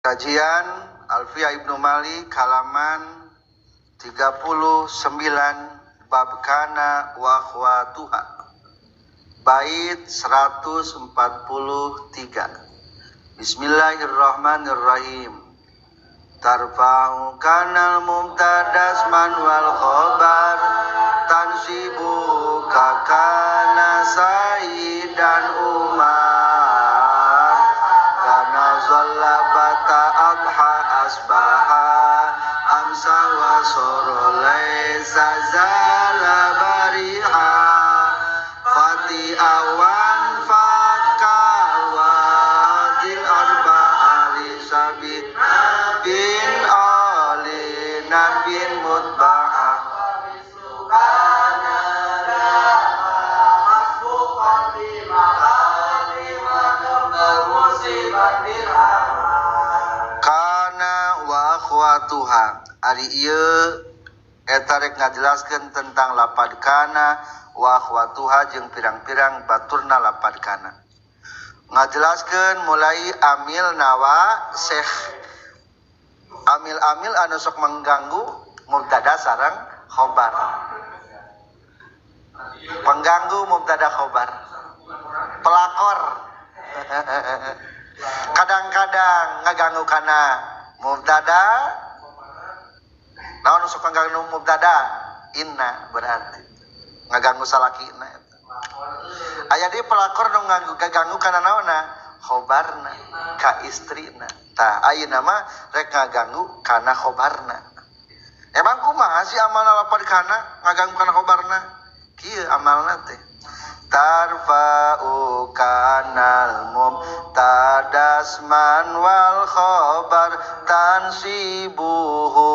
Kajian Alfiyah Ibnu Malik halaman 39 bab kana wa akhwatuha bait 143. Bismillahirrahmanirrahim. Tarfa'u kanal mubtadasman wal khobar tansibu kakana sayyidan Umar kana zalla bata adha asbaha amsa wa soro laisa zala bariha fati awan fakawa dil arba'a li sabi bin ali nabin mutba'a kana wa akhwatuha. Ari ieu eta rek ngajelaskeun tentang lapad kana wa akhwatuha jeung pirang-pirang baturna lapad kana. Ngajelaskeun mulai amil nawa syekh. Amil-amil anu sok mengganggu mubtada sareng khobar. Pengganggu mubtada khobar. Pelakor. Kadang-kadang ngaganggu kana mubtada. Naon sok ngaganggu mubtada? Inna berarti ngaganggu salakina eta. Aya deui pelakor nu ngaganggu kana naonna? Khobarna ka istrina. Tah ayeuna mah rek ngaganggu kana khobarna. Emang kumaha sih amalna lapad kana ngaganggu kana khobarna? Kieu amalna teh. Tarfa'u kanal mubtadasman wal khobar tansibuhu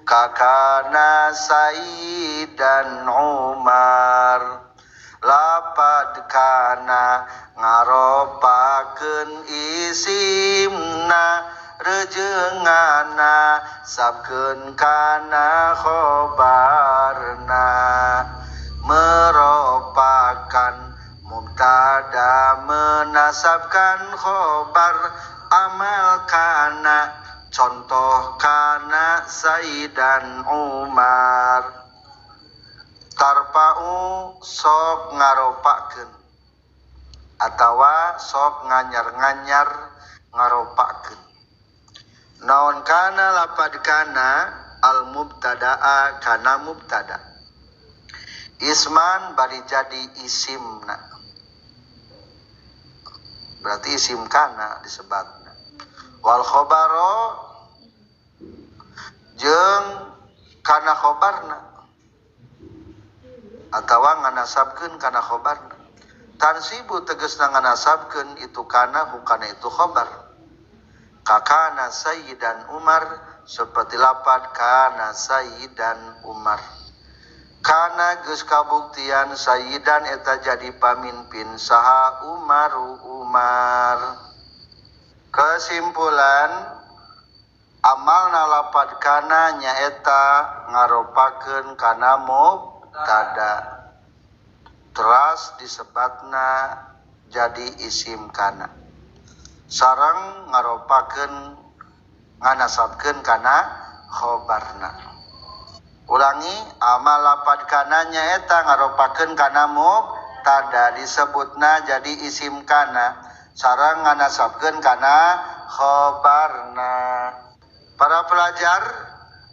kakana sayyidan Umar. Lapad kana ngaropakeun isimna rejeungana sabkeun kana khobarna. Merupakan mubtada menasabkan khobar amal kana contoh kana sayyidan Umar. Tarpa'u sok ngaropakeun atawa sok nganyar-nganyar ngaropakeun. Naon kana lapad kana al mubtada'a kana mubtada. Isman bari jadi isimna. Berarti isim kana disebatna. Wal khobaro jeung kana khobarna atawa nganasabkeun kana khobarna. Tansibu tegasna nganasabkeun itu kana hukana itu khobar. Kakana sayyidan Umar seperti lapad kana sayyidan Umar. Kana geus kabuktian sayyidan eta jadi pamimpin saha Umaru Umar. Kesimpulan amalna lapad kana nyaeta ngaropakeun kana mubtada. Teras disebatna jadi isim kana. Sareng ngaropakeun nganasabkeun kana khobarna. Ulangi, amal lapad kana nyaeta ngaropakeun kana mubtada disebutna jadi isim kana sareng nganasabkeun kana khobarna. Para pelajar,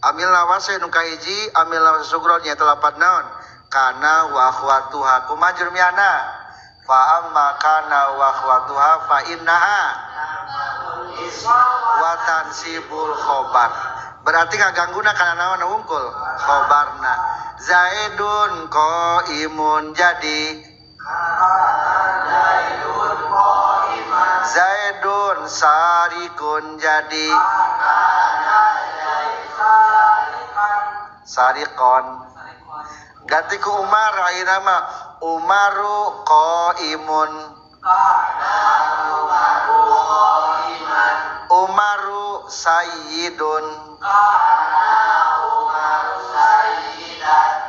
amil nawase nu kahiji, amil nawase sugro nyaeta lapad naon? Kana wa akhwatuha. Kumaha jurmiana? Fa amma kana wa akhwatuha fa innaha wa tansibul khobar. Berarti ngagangguna kana naon wungkul? Khobarna. Zaidun qaimun jadi Zaidun sarikun jadi sarikon. Ganti ku Umar ayeuna mah Umaru qaimun. Umaru sayyidun.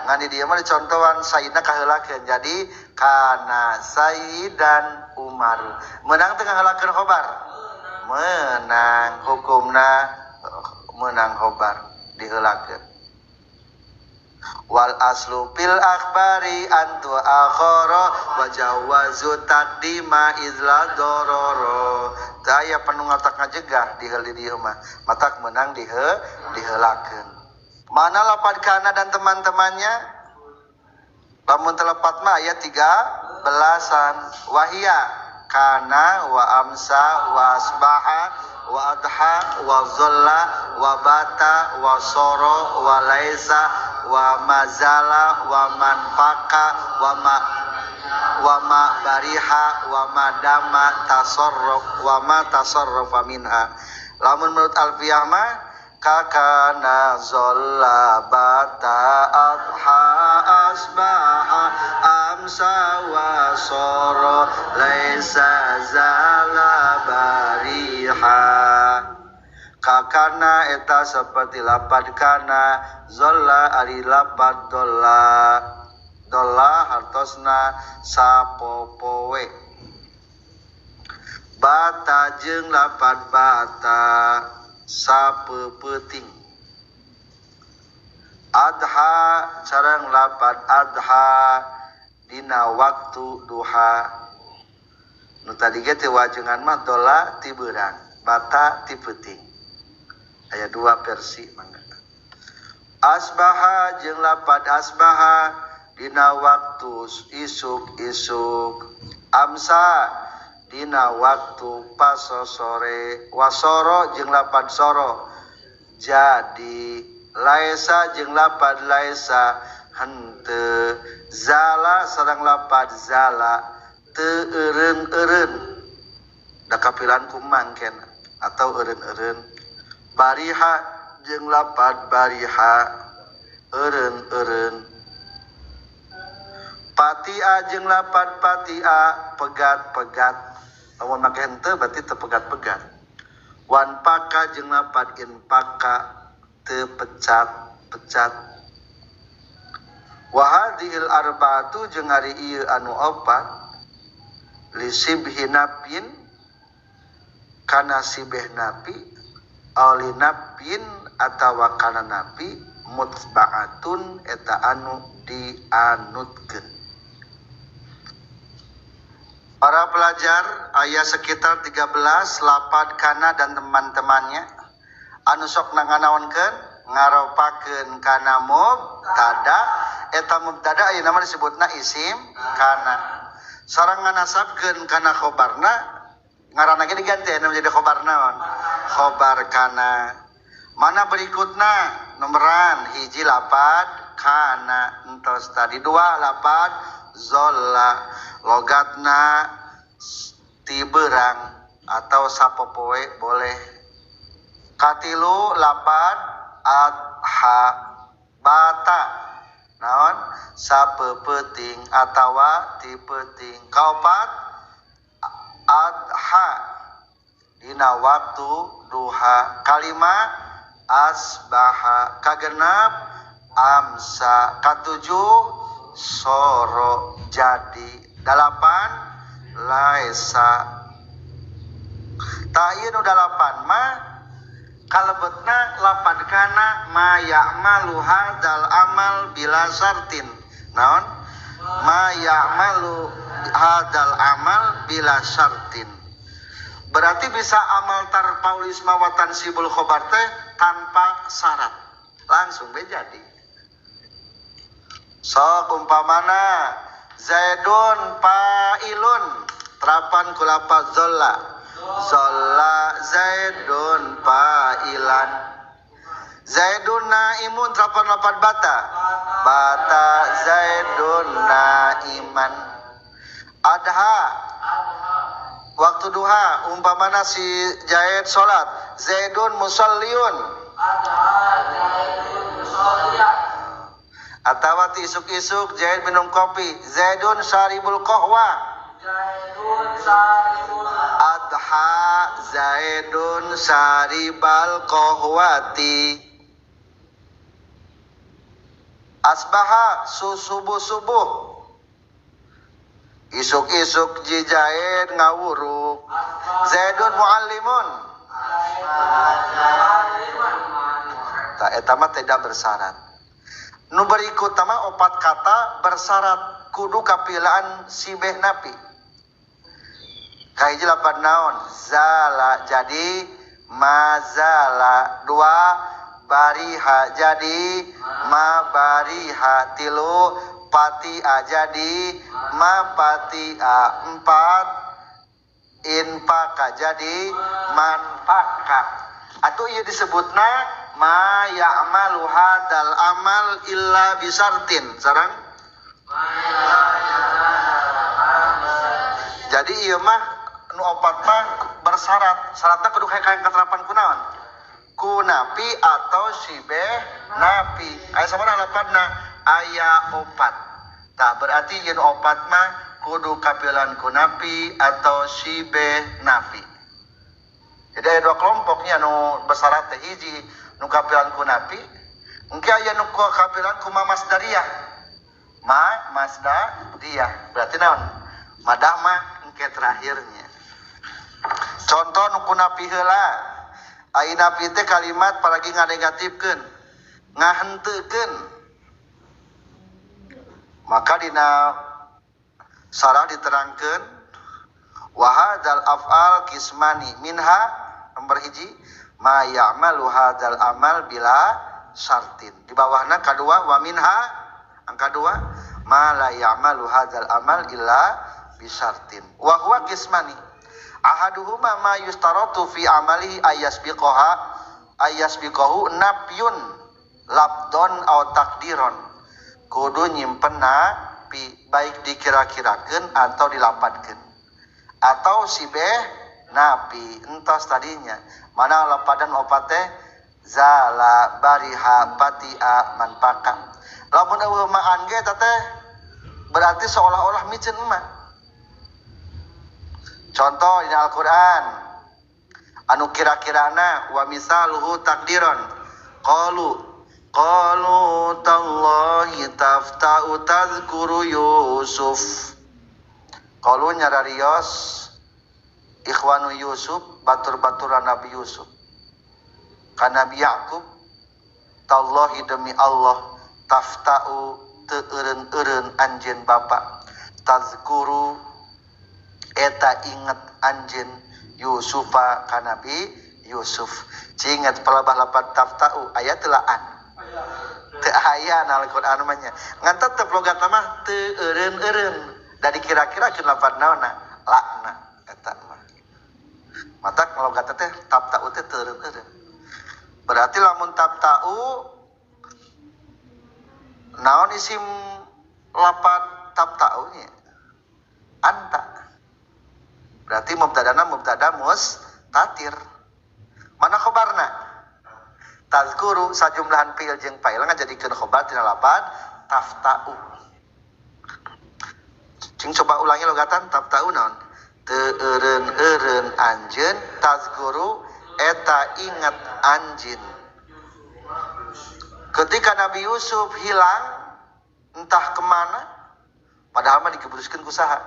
Ngan di dieu mah dicontohan sayyidna kaheulakeun jadi kana sayyidan Umaru. Meunang teu ngaheulakeun khobar? Menang hukumna menang khobar diheulakeun. Wal aslu fil akhbari antu akhara wa jawazu taqdima izla dororo. Daya penuh ngatak ngajegah diheul di dieu mah matak menang diheulakeun. Mana lapad kana dan teman-temannya? Lamun telepat mah aya 13-an. Wahia kana wa amsa wa asbaha wa adha wa dhalla wa bata wa soro wa laisa wa mazala wa manfaqa wa ma bariha wa madama tasarruf wa ma tasarrafa minha. Lamun menurut Alfiyah mah kakana zolla bata adha asbaha amsa wa soro laisa zala bariha. Kakana eta seperti lapad kana zolla ari lapad dolla dolla hartosna sapopowe bata jeung lapad bata sapeupeting adha sareng lapad adha dina waktu duha. Nu tadi ge teh wajengan mah dolla ti beurang bata ti peuting. Aya dua versi mangga. Asbaha jeung lapad asbaha dina waktu isuk-isuk. Amsa dina waktu pasosore. Wasoro jeung lapad soro jadi. Laisa jeung lapad laisa henteu. Zala sareng lapad zala teu eureun-eureun da kapilan ku mangken atau eureun-eureun. Bariha jeung lapad bariha eureun-eureun. Patia jeung lapad patia pegat-pegat. Lamun make henteu berarti teu pegat-pegat. Wan paka jeung lapad infaka teu pecat-pecat. Wa hadhil arba'atu jeung ari ieu anu opat li sibhi nafyin kana sibeh napi aw li nafyin atawa kana napi mutba'atun eta anu dianutkeun. Para pelajar ayat sekitar 13 lapad kana dan teman-temannya anu sok nganaonkeun ngaropakeun kana mubtada eta mubtada ayeuna mah disebutna isim kana. Sareng nganasabkeun kana khobarna ngaranna ge diganti anu menjadi khobar naon? Khobar kana. Mana berikutna nomoran hiji lapad kana entos tadi dua lapad zolla logatna ti beurang atau sapopoe boleh. Katilu lapad adha bata naon sapeupeting atawa ti peuting. Kaopat adha dina waktu duha. Kalima asbaha. Kagenap amsa. Katujuh soro jadi. Dalapan laisa. Tah ieu nu dalapan mah kalebetna lapan kana ma ya'malu hadzal amal bila syartin. Naon? Ma ya'malu hadzal amal bila syartin. Berarti bisa amal tarfaul isma wa tansibul khobar teh tanpa syarat. Langsung be jadi. Sok umpamana Zaidun fa'ilun terapan ku lafaz zolla. Zolla Zaidun fa'ilan. Zaidun naimun terapan lafaz bata. Bata Zaidun naiman. Adha waktu duha umpamana si Zaid salat Zaidun musalliun. Adha Zaidun musallian. Atawa ti isuk-isuk Zaid minum kopi Zaidun syaribul qahwa. Zaidun syaribul. Adha Zaidun syaribal qahwati. Asbaha subuh-subuh. Isuk-isuk jijaid ngawuruk. Zaidun muallimun. Ta eta mah tidak bersyarat. Nu berikut mah opat kata bersyarat kudu kapilaan sibeh napi. Kahiji lapan naon? Zala jadi mazala. Dua bariha jadi ma bariha. Tilu patia jadi ma patia. Empat infaka jadi manfaka. Atau ieu disebutna ma ya'malu hadal amal illa bisartin. Sarang jadi ieu mah nu opat mah bersyarat. Syaratna kudu kaya katerapan kunaon? Ku napi atau sibeh napi. Aya sabaraha lapatna? Aya opat. Tah berarti yen opat mah kudu kapilan ku napi atau sibeh napi. Jadi aya dua kelompoknya nu bersyarat teh hiji nu kapilan ku napi, engke aya nu kapilan ku ma masdariyah. Ma masdariyah berarti naon? Madah mah engke terakhirnya. Contoh nu ku napi heula. Ai napi teh kalimat palagi nganegatifkeun, ngahenteukeun. Maka dina sarah diterangkeun wa hadzal af'al kismani minha nomor hiji ma ya'malu hadzal amal bila syartin. Di bawahna kadua wa minha angka dua ma la ya'malu hadzal amal illa bisyartin. Wa huwa kismani ahaduhuma ma yustaratu fi amalihi ayasbiqaha ayasbiqahu nafyun labdon aw takdiron. Kudu nyimpen napi baik dikira-kirakeun atau dilapadkeun atau sibeh napi entos tadinya mana lapadan opat teh zala bariha patia manfaka. Lamun eueuh maan ge eta teh berarti seolah-olah miceun mah. Contoh di Al-Qur'an anu kira-kirana wa misaluhu takdiron qalu qalu tallahi tafta'u tadhkuru Yusuf. Qalu nyararios ikhwanu Yusuf batur-baturan Nabi Yusuf ka Nabi Yakub tallahi demi Allah tafta'u teu eureun-eureun anjeun bapa tazkuru eta inget anjeun Yusufa ka Nabi Yusuf. Cinget palabah lapat tafta'u aya teu laan teu aya na Al-Qur'an mah nya ngan tetep logat mah teu eureun-eureun da dikira-kirakeun lapat naonna lakna eta mah matak logat teh tafta'u teh teu eureun-eureun. Berarti lamun tafta'u naon isim lapat tafta'u nya anta. Berarti mubtadana mubtada mustatir. Mana khobarna? Tazkuru sajumlahan fi'il jeung fa'il ngajadikeun khobar tina lapat tafta'u. Cing coba ulangi logatan tafta'u naon? Teu eureun-eureun anjeun tazkuru eta inget anjeun. Ketika Nabi Yusuf hilang entah kemana, padahal mah dikeburuskeun ku saha?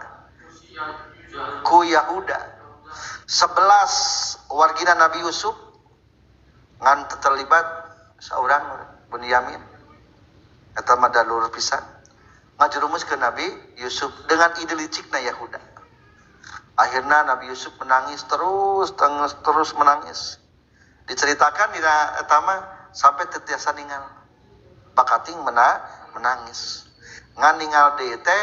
Ku Yahuda. 11 wargina Nabi Yusuf ngan terlibat seorang Bunyamin eta mah dalur pisan ngajerumus ke Nabi Yusuf dengan ide licikna Yahuda. Akhirnya Nabi Yusuf menangis terus terus menangis. Diceritakan dina eta mah sampai teu tiasa ningal. Bakating menangis. Ngan ningal deui teh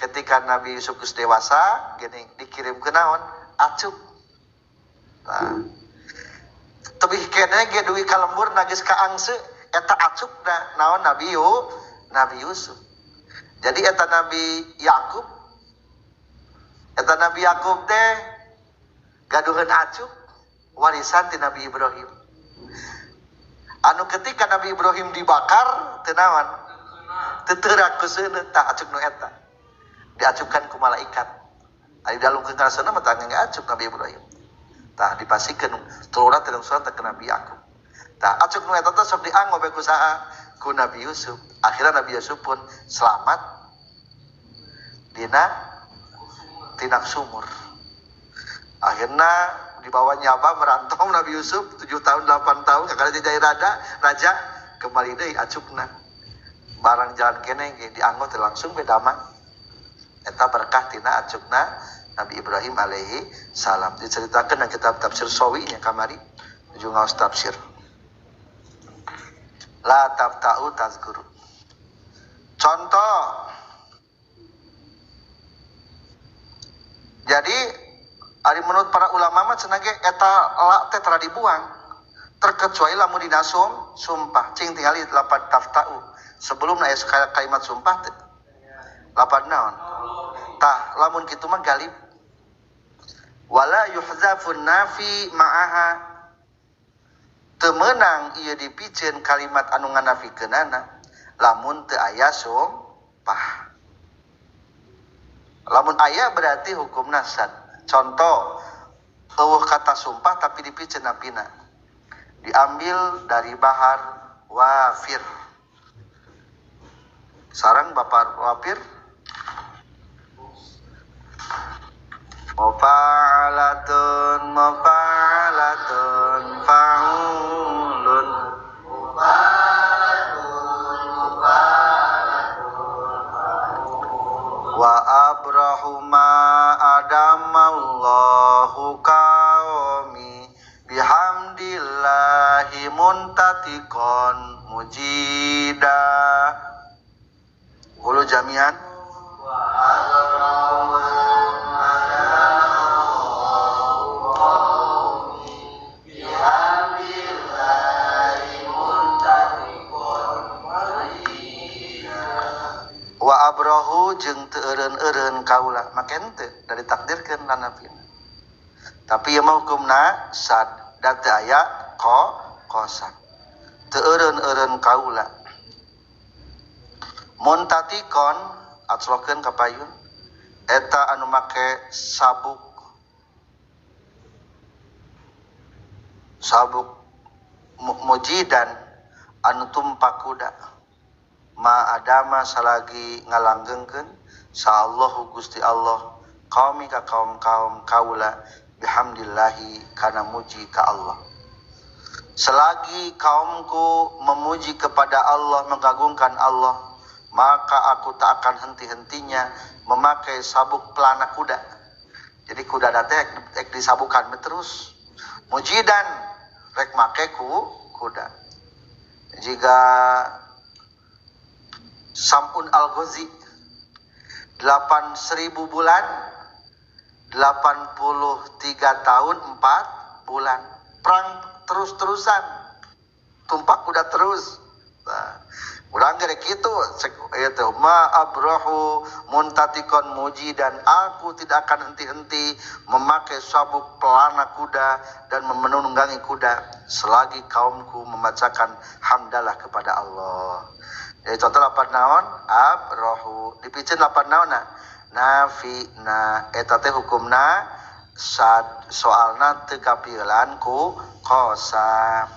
ketika Nabi Yusuf geus dewasa gini dikirim ke naon? Acuk. Nah, tebih keneh ge dugi ka lembur geus ka angse eta acukna naon Nabi Yusuf. Jadi eta Nabi Yakub teh gaduheun acuk warisan ti Nabi Ibrahim. Anu ketika Nabi Ibrahim dibakar teu naon? Teu teurak ku seuneu tah acuk nu eta. Diacukan ku malaikat. Ari dalungkeun kana seuneu mah tah acuk Nabi Ibrahim. Tah dipasikeun turuna teh surat ke Nabi Yakub. Tah acuk nu eta teh sok dianggo bae ku saha? Ku Nabi Yusuf. Akhirnya Nabi Yusuf pun selamat dina tina sumur. Akhirna dibawa nyaba merantau Nabi Yusuf 7 tahun 8 tahun kakara jadi raja kembali deui acukna. Barang jalan kene ge dianggo teh langsung we damang. Eta berkah tina acukna Nabi Ibrahim alaihi salam. Diceritakeun na kitab tafsir Sawi nya kamari nuju ngaos tafsir. La tabta'u tazkuru. Contoh. Jadi ari menurut para ulama mah cenah ge eta la teh tara dibuang. Terkecuali lamun dina sumpah. Cing tingali lapan tafta'u. Sebelum aya kalimat sumpah teh lapan naon? Tah lamun kitu mah galib. Wala yuhzafun nafi ma'aha. Teu meunang ieu dipiceun kalimat anu nganafikeunana lamun teu aya sumpah. Lamun aya berarti hukumna sad. Contoh eueuh kata sumpah tapi dipiceun napina. Diambil dari bahar wafir. Sarang bapak wafir mufa'alatun mufa'alatun fa'ulun mufa'alatun mufa'alatun wa abrahu ma adamallahu qaumi bihamdillahi muntatiqon mujida. Qulu jami'an wa abrahu wa abrahu jeung teu eureun-eureun kaula make henteu da ditakdirkeun lanafina. Tapi ieu mah hukumna sad da teu aya qasam. Teu eureun-eureun kaula. Muntatikon aclokeun ka payun eta anu make sabuk sabuk mujidan anu tumpak kuda. Ma adama salagi ngalanggengkeun sa Allahu Gusti Allah qaumi ka kaum-kaum kaula bihamdillahi kana muji ka Allah. Selagi kaumku memuji kepada Allah, mengagungkan Allah, maka aku tak akan henti-hentinya memakai sabuk pelana kuda. Jadi kuda teh rek disabukan terus. Mujidan rek make ku kuda. Jika Sam'un Al-Ghazi 8.000 bulan 83 tahun 4 bulan perang terus-terusan tumpak kuda terus. Nah, urang gere kitu ieu teh ma abrahu muntatikon muji dan aku tidak akan henti-henti memakai sabuk pelana kuda dan menunggangi kuda selagi kaumku membacakan hamdalah kepada Allah. Jadi contoh lapan naon abrahu dipiceun lapan naonna nafi na eta teh hukumna sad soalna teu kapieulan ku qasam.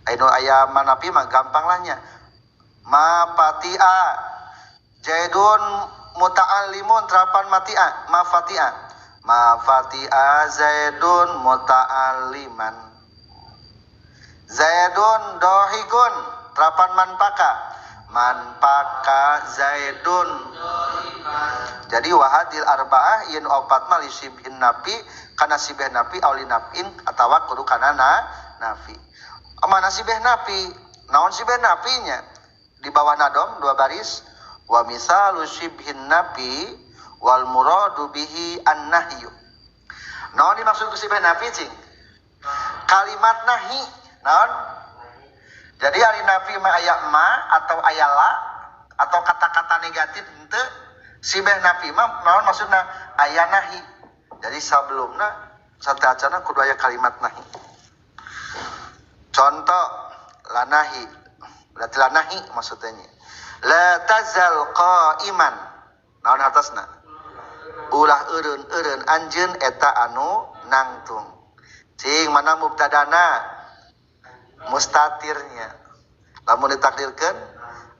Anu aya manapi mah gampang lah nya. Ma fatia jaidun muta'allimun terapan matia ma fatia ma fatia zaidun muta'alliman zaidun dohikun terapan manpaka manpaka zaidun. Jadi wahadil arba'ah yen opat mah lisibhin nafi kana sibeh nafi aw linafin atawa kudu kana nafi. Mana sibeh nafi? Naon sibeh nafinya? Di bawah nadom dua baris wa misalu sibhin nafi wal muradu bihi an-nahyu. Naon dimaksud ku sibeh nafi cing? Kalimat nahi. Naon? Jadi ari nafi mah aya ma atau aya la atau kata-kata negatif henteu sibeh nafi mah naon maksudna aya nahi. Jadi sabelumna sateuacanna kudu aya kalimat nahi. Contoh lanahi berarti lanahi maksudnya la tazal qaiman naon atasna ulah eureun-eureun anjeun eta anu nangtung. Cing mana mubtadana mustatirnya lamun ditakdirkeun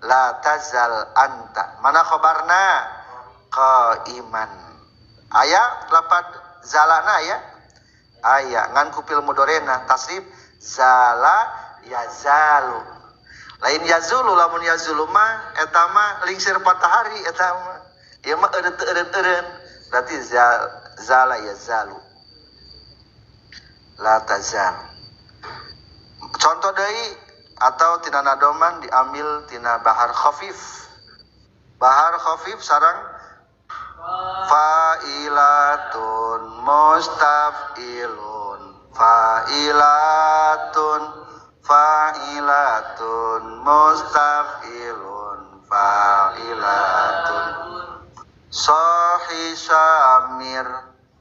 la tazal anta mana khabarna qaiman. Aya lapad zalana aya aya ngan ku fil mudorena tasrif zala yazalu. Lain yazulu lamun yazulu mah eta mah lingsir matahari eta mah. Ieu mah eureun teu eureun-eureun berarti zala yazalu. La tazal. Contoh deui atau tina nadoman diambil tina bahar khafif. Bahar khafif sareng fa'ilatun mustaf'ilun fa'ilatun fa'ilatun mustaf'ilun fa'ilatun sahi samir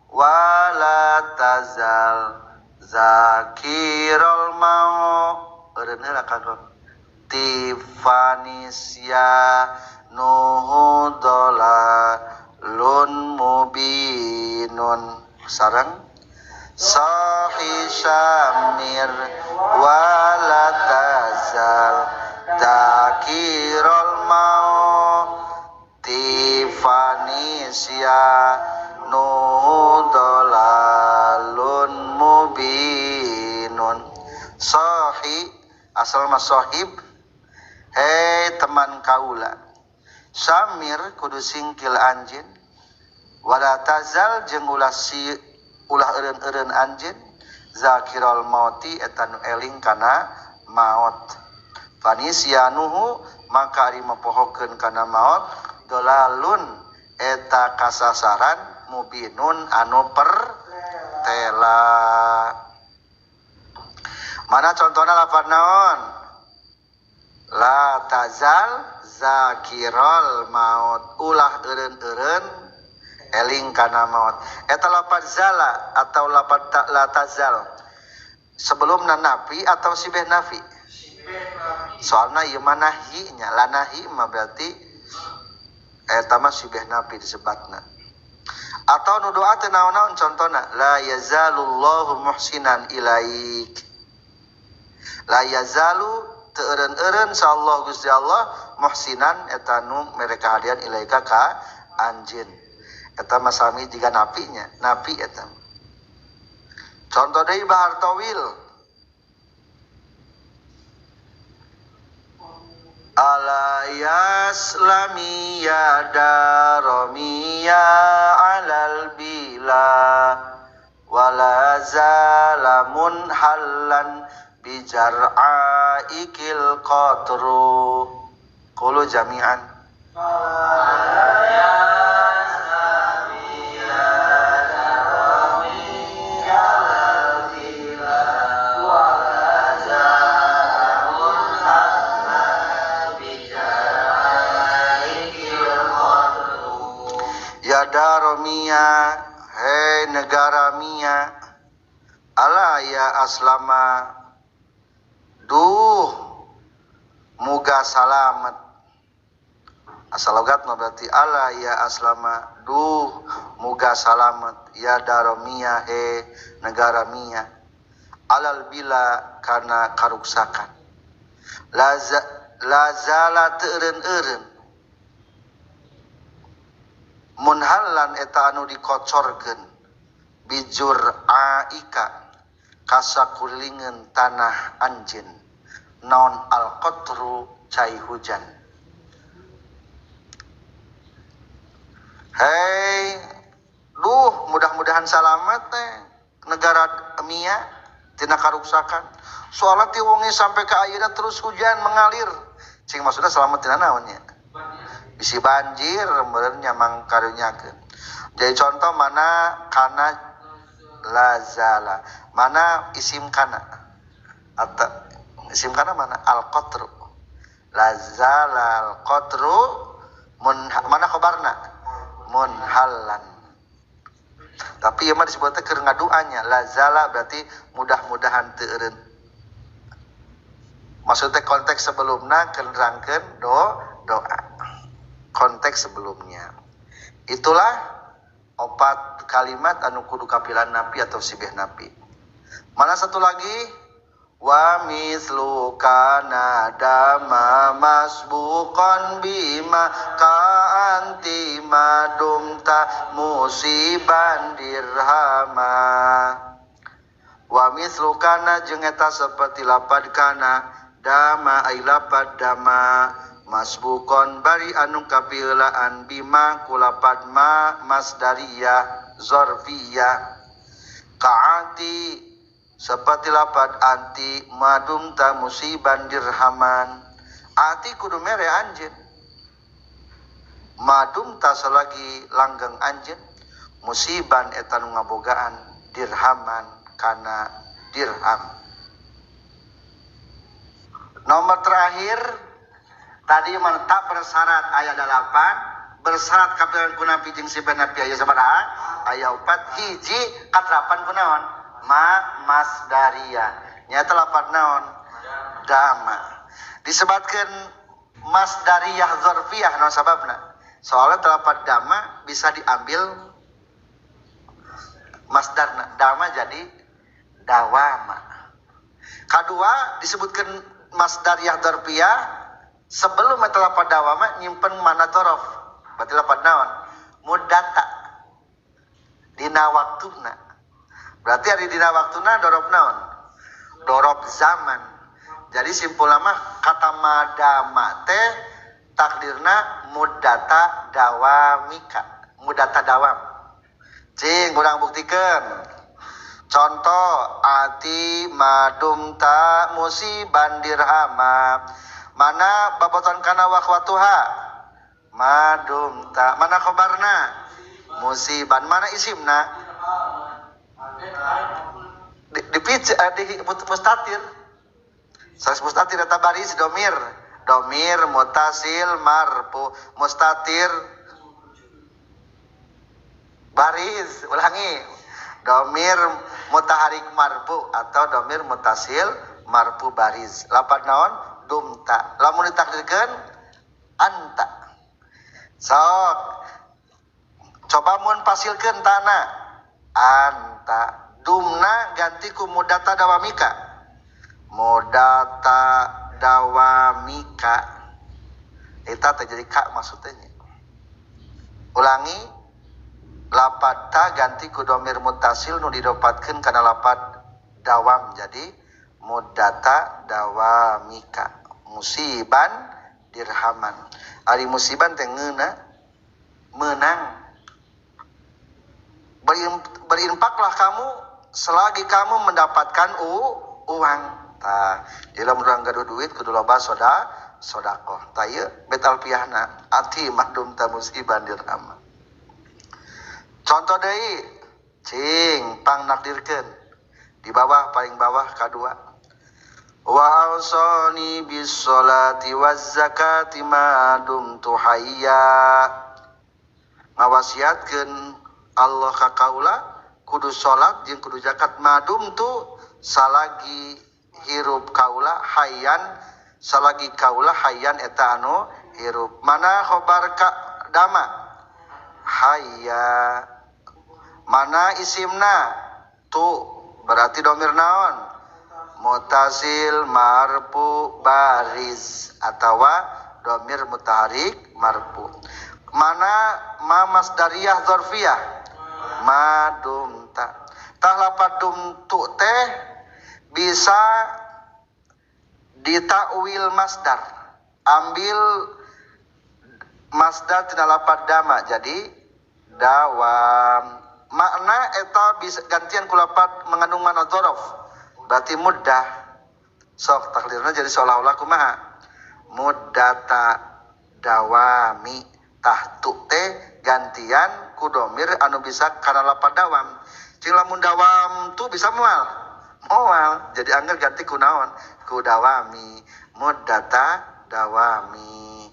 wala tazal zakirul mau eureun heula kagok tifanisya nuhu dolalun mubinun sareng sahi samir wala tazal zakirul mau tifanisya nuhu dolalun mubinun. Sahi asal mas sahib, hei teman kaula, samir kudu singkil anjeun, wala tazal jeung ulah si ulah eureun-eureun anjeun, zakiral mauti eta nu eling kana maot. Fanisyanuhu maka ari mapohokeun kana maot dolalun eta kasasaran mubinun anu pertela. Mana contohna lafaz naon? La tazal zakirol maut, ulah eureun-eureun eling kana maut. Eta lafaz zala atau lafaz la tazal sebelumna nafi atau sibeh nafi? Soalna ieu mah nahi nya, la nahi mah berarti eta mah sibeh nafi disebatna. Atau nu doa teu naon-naon contona la yazalullahu muhsinan ilaik. La yazalu teu eureun-eureun sa Allah Gusti Allah muhsinan eta nu mere kahadian ilaika ka anjeun. Eta mah sami jiga nafinya, nafi eta. Contoh deui bahar tawil. Ala yaslami ya daromiya alal bila wala zalamun halan bijar'aikil qatru. Qulu jami'an. Ya daromia, hei negara mia, ala ya aslama, duh muga salamet. Asal logat mah berarti ala ya aslama, duh muga salamet, ya daromia, he negara mia, alal bila kana karuksakan. Lazala teu eureun-eureun munhallan eta anu dikocorkeun bijur aika kasakulingeun tanah anjeun naon alqatru cai hujan. Hei duh mudah-mudahan salamat teh negara mia tina karuksakan, soalna ti wengi sampai ka ayeuna terus hujan mengalir. Cing maksudna selamat tina naon nya? Bisi banjir meureun nya mangkarunyakeun. Jadi contoh mana kana lazala, mana isim kana atau isim kana mana al-qatru. Lazala al-qatru mun mana khabarna munhallan. Tapi ieu mah disebutna keur ngaduanya lazala berarti mudah-mudahan teu eureun. Maksudnya konteks sebelumna keur nerangkeun doa. Konteks sebelumnya. Itulah opat kalimat anu kudu kapilan napi atau sibeh napi. Mana satu lagi? Wa mislu kana dama masbuqan bima ka'at anti madumta musiban dirhama. Wa mislu kana jeung eta saperti lapad kana dama ai lapad dama masbukon bari anu kapiheulaan bima kulapad ma masdariyah zorfiyah kaati seperti lapad anti madumta musiban dirhaman. Ati kudu mere anjeun madumta salagi langgeng anjeun musiban eta nu ngabogaan dirhaman kana dirham. Nomor terakhir tadi mana tak bersyarat ayat 8 bersyarat kapilan ku napi jeung si napi aya sabaraha aya 4 hiji katrapan ku naon ma masdariyah nyata lapat naon dama disebutkan masdariyah zarfiyah naon sababna soalnya telapat dama bisa diambil masdarna dama jadi dawama. Kedua disebutkan masdariyah dzarfiyah sebelum telapat dawama nyimpen mana dzaraf berarti lapat naon mudata dina waktuna berarti ari dina waktuna dorob naon dorob zaman. Jadi simpul mah kata madama teh takdirna mudata dawamika mudata dawam. Cing kurang buktikan. Contoh ati madumta musiban dirhama. Mana babotan kana wakwatuha madumta. Mana khobarna musiban. Mana isimna di mustatir. Sanes mustatir eta baris domir. Domir mutasil marfu mustatir baris ulangi. Domir mutaharik marfu atau domir mutasil marfu bariz. Lapan naon dumta. Lamun ditakdirkeun anta. Sok coba mun pasilkeun tana anta dumna ganti ku mudata dawamika. Mudata dawamika. Eta teh jadi ka maksudnya. Ulangi lapad ta ganti ku domir mutasil nu didopatkeun kana lapad dawam jadi mudata dawamika musiban dirhaman. Ari musiban teh ngeuna meunang. Berinfaklah kamu selagi kamu mendapatkan uang. Tah, jadi lamun urang gaduh duit kudu loba sodakoh. Tah ieu bet alfiahna ati madumta musiban dirhaman. Contoh deui cing pang nakdirkeun di bawah paling bawah kadua. Wa awsani bis sholati waz zakati ma dumtu hayya. Ngawasiatkeun Allah ka kaula kudu salat jeung kudu zakat ma dumtu salagi hirup kaula hayyan salagi kaula hayyan eta anu hirup. Mana khobar ka dama hayya. Mana isimna tu berarti domir naon mutasil marfu bariz atawa domir mutaharik marfu. Mana ma masdariyah dzarfiyah ma dumta. Tah lapat dumtu teh bisa ditakwil masdar. Ambil masdar tina lapat dama jadi dawam. Makna eta bisa gantian ku lapat mengandung mana dzaraf berarti muddah. Sok takdirna jadi seolah-olah kumaha muddata dawami. Tah tu teh gantian ku domir anu bisa kana lapat dawam. Cing lamun dawam tu bisa moal moal jadi angger ganti ku naon ku dawami muddata dawami.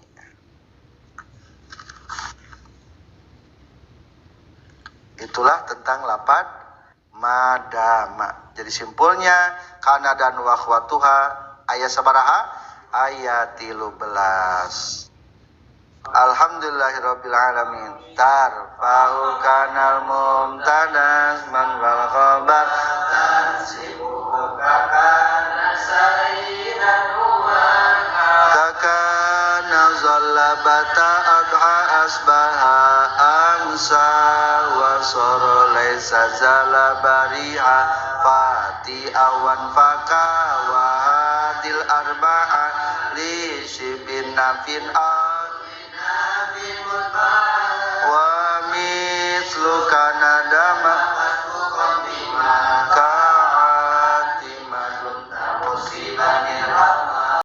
Itulah tentang lapad madama. Jadi simpulnya kana dan wakhwatuha ayat sabaraha ayat 13. Alhamdulillahirabbil alamin. Tarfa'u kanal mumtanas man wal khabar takana zallabata adha. Asbaha amsa wa sara laisa zala bariha fati awan faka wa hadil arba'a li shibin nafin a wa mislu kanadama